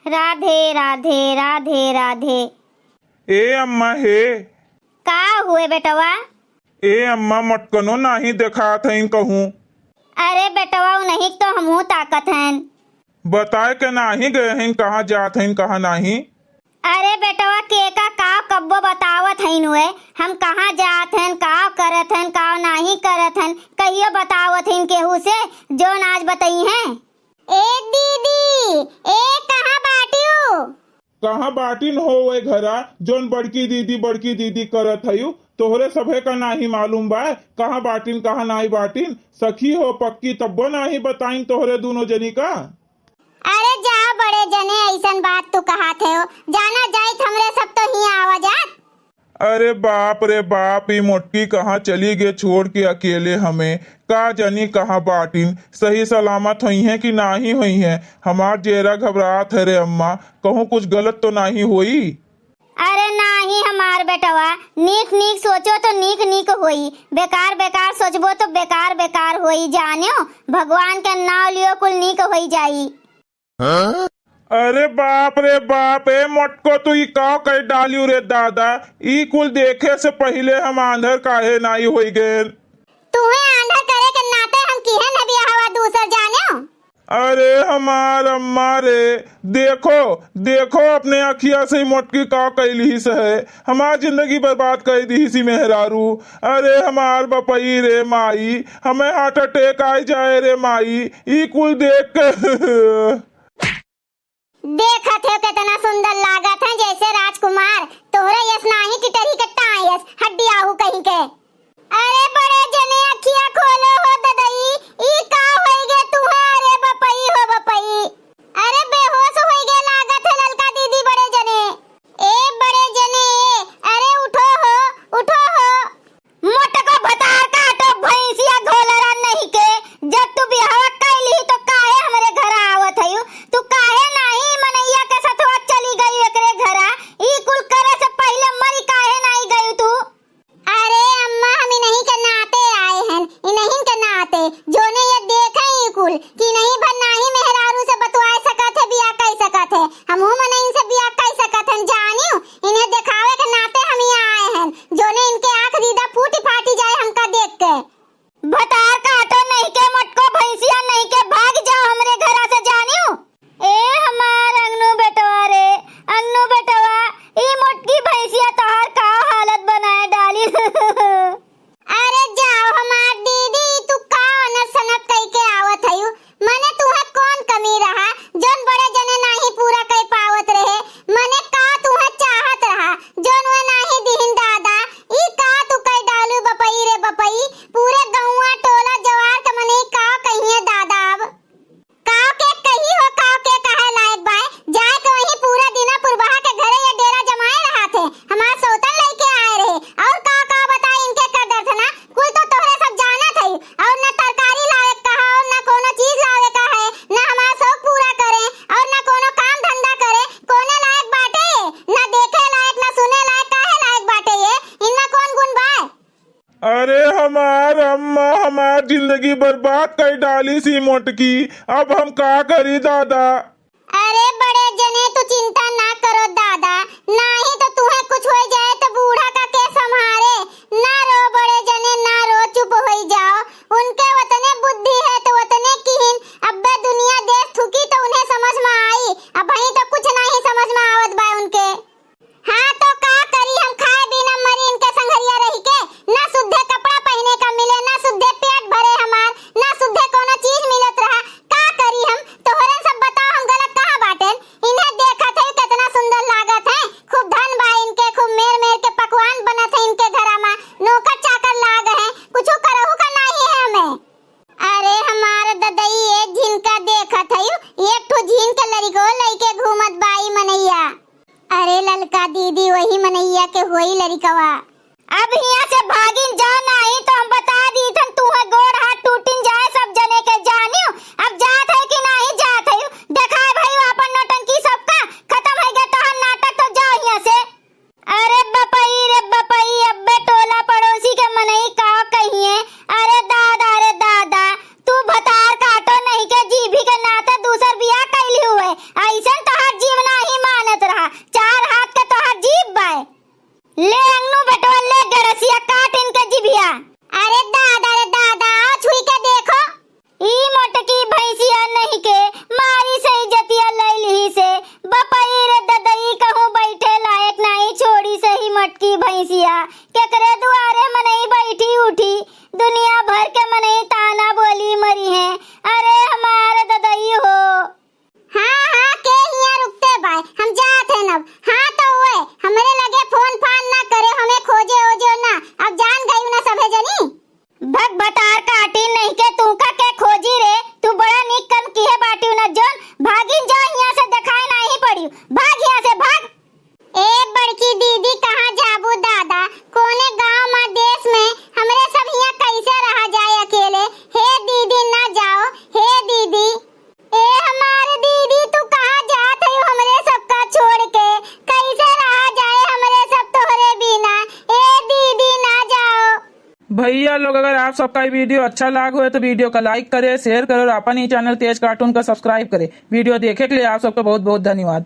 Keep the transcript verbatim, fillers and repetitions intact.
राधे, राधे, राधे, राधे। ए अम्मा हे। का हुए बेटवा? ए अम्मा, मोटकनो नाहीं देखात हइन कहूँ। अरे बेटवा, उन्हीं तो हमहूँ ताकत हन। बताए के नाहीं गए हइन, कहाँ जात हइन, कहाँ नाहीं। अरे बेटवा, के का, का कब्बो बतावत हइन हुए, हम कहाँ जात हन, का करत हन, का नाहीं करत हन, कहियो बतावत हइन केहू से, जौन आज बतइहैं। ए दीदी, ए कहाँ बाटिउ? कहाँ बाटिन हो वे घरा, जौन बड़की दीदी, बड़की दीदी करत हयू? तोहरे सभे का नाहीं मालूम बा, कहाँ बाटिन, कहाँ नाहीं बाटिन? सखी हो पक्की, तब्बो नाहीं बताइन तोहरे दूनो जनी का। अरे जाओ बड़े जने, अइसन बात तू कहात हो, जाना जाइत हमरे सब तो हियाँ आवा जात। अरे बाप रे बाप, ई मोटकी कहाँ चली गे छोड़ के अकेले हमें? का जानी कहाँ बाटिन, सही सलामत होइहैं कि नाहीं होइहैं? हमार जेरा घबरात है रे अम्मा, कहूँ कुछ गलत तो नाहीं होई? अरे नाहीं हमार बेटवा, नीक नीक सोचो तो नीक नीक होई, बेकार बेकार सोचबो तो बेकार बेकार होई, जान्यो, भगवान के नाव लियो कुल नीक होई जाई। अरे बाप रे बाप, ए मोटको, तू ई का कइ डालिउ रे दादा? ई कुल देखे से पहिले हम आंधर काहे नाहीं होई गए? तुहे आंधर करे के नाते हम किहे न बियाहवा दूसर जान्यो। अरे हमार अम्मा रे, देखो, देखो अपने अखिया से ई मोटकी का कइ लिहिस है, हमार जिंदगी बर्बाद कइ दिहिस ई मेहरारू। अरे हमार बपई रे माई, हमें heart attack आइ जाए रे माई, ई कुल देख के। देखत हो केतना सुंदर लागत है, जैसे राजकुमार। तोहरे यस नाहीं टिटरी के टांग यस, हड्डी आहू कहीं के। अरे बड़े जने अखिया खोलो हो ददई, ई का होई गे तुहे? अरे बपई हो बपई, अरे बेहोश होई गे लागत है ललका दीदी बड़े जने। ए बड़े जने, ए, अरे उठो हो, उठो हो। मोटको भतार काटो भैंसिया घोलरा नहीं के, जब तू बियाहवा कइली तो काहे हमरे घरा आवत हयू? तू काहे नाहीं मनैया के सथवा चली गई एकरे घरा? ई कुल करे से पहिले मरी काहे नाहीं गई तू? अरे अम्मा, हम इन्हीं के नाते आए हैं, इन्हीं के नाते, जोने ये देखे ई कुल कि नहीं भर नाहीं मेहरारू से बतवाए सकत है, बियाह कइ सकत है, हमहू मनई इनसे बियाह कइ सकत हैं, जानियो, इन्हें देखावे के नाते हम यहाँ आए हैं, जोने इनके आँख दीदा फूटी फाटी जाए हमका देख के। भतार काटो नहीं के मोटको भैंसिया नहीं के, भाग जाओ हमरे घरा से जानियो। ए हमार अंगनू बेटवा रे, अंगनू बेटवा, ई मोटकी भैंसिया तोहार का हालत बनाए डाली। अरे जाओ हमार दीदी, तू का अनर सनक कइ के आवत हयू? मने तुहे कौन कमी रहा, जौन बड़े जने नाहीं पूरा कइ पावत रहे? मने का तुहे चाहत रहा, जौन वे नाहीं दिहिन दादा? ई का तू कइ डालू बपई रे बपई? पूरे गौवा टोला जवार के मनई का कहिए दादा अब? काव के कही हो, काव के कहे लायक बाय? जाए के वहीं पूरा दिना पुरबहा के घरे ये डेरा जमाए रहा थे। हमार सौतन लइके आए रहे। और का, का बताई इनके कर दर्द ना? कुल तो तोहरे सब जानत हई। और ना तरकारी लावे का है, और ना कोनो चीज लावे का है, ना हमार शौक पूरा करे, और ना कोनो काम धंधा करे। कोने लायक बाटे ये? ना देखे लायक, ना सुने लायक, काहे लायक बाटे ये? इनमें कौन गुण बाय? अरे हमार अम्मा, हमार जिंदगी बर्बाद कइ डालिस ई मोटकी, अब हम का करी दादा? अरे बड़े जने, तू चिंता ना करो दादा, नाहीं तो तुहे कुछ होइ जाए तो बूढ़ा का के संभारे? ना रो बड़े जने, ना रो, चुप होइ जाओ। उनके वतने बुद्धि है तो वतने किहिन, अब्बे दुनिया देश थुकी तो उन्हें समझ में आई, अबहीं तो कुछ नाहीं समझ में आवत बा उनके। हाँ तो का करी हम, खाए बिना मरी इनके संघरिया रही के, ना सुद्धे कपड़ा पहिने का मिले, ना सुद्धे पेट भरे हमार, ना सुद्धे कोनो चीज मिलत रहा। का करी हम, तोहरन सब बताओ हम गलत कहाँ बाटेन? इन्हें देखत है केतना सुंदर लागत है, खूब धन बा इनके, खूब मेर मेर के पकवान बनत है इनके घरा मा, नौकर चाकर लाग है, कुछ करहु का नाहीं है हमें। अरे हमार ददई, एक झिन का देखत हयू, एक ठो झिन के लड़िको लइके घूमत बाई मनैया। अरे ललका दीदी, वही मनैया के होई लड़िकवा। अब हियाँ से भागिन जाओ, नाहीं तो हम बता दीथन तुहे गोड़ हाथ टूटिन जाए सब जने के, जानियो। अब जात है कि नाहीं जात है, देखाए भाई आपन नौटंकी सबका, खतम होइ गए तोहर नाटक, तो जाओ हियाँ से। अरे बपई रे बपई, अब्बे टोला पड़ोसी के मनई का कहिए। अरे दादा रे दादा, तू भतार काटो नहीं के जीभी के नाते दूसर बियाह कइली हुए, अइसन तोहार जीव भाग यहाँ से, भाग। ए बड़की दीदी, कहाँ जाबू दादा? कोने गाँव मा देश में हमरे सब हियाँ कैसे रहा जाए अकेले? हे दीदी, ना जाओ, हे दीदी। ए हमार दीदी, तू कहाँ जात है हमरे सबका छोड़ के? कैसे रहा जाए हमरे सब तोहरे बिना? ए दीदी, ना जाओ। भैया लोग, अगर आप सबका ये वीडियो अच्छा लाग होए तो वीडियो का लाइक करे, शेयर करे और अपन ही चैनल तेज कार्टून का सब्सक्राइब करे। वीडियो देखे के लिए आप सबका बहुत बहुत धन्यवाद।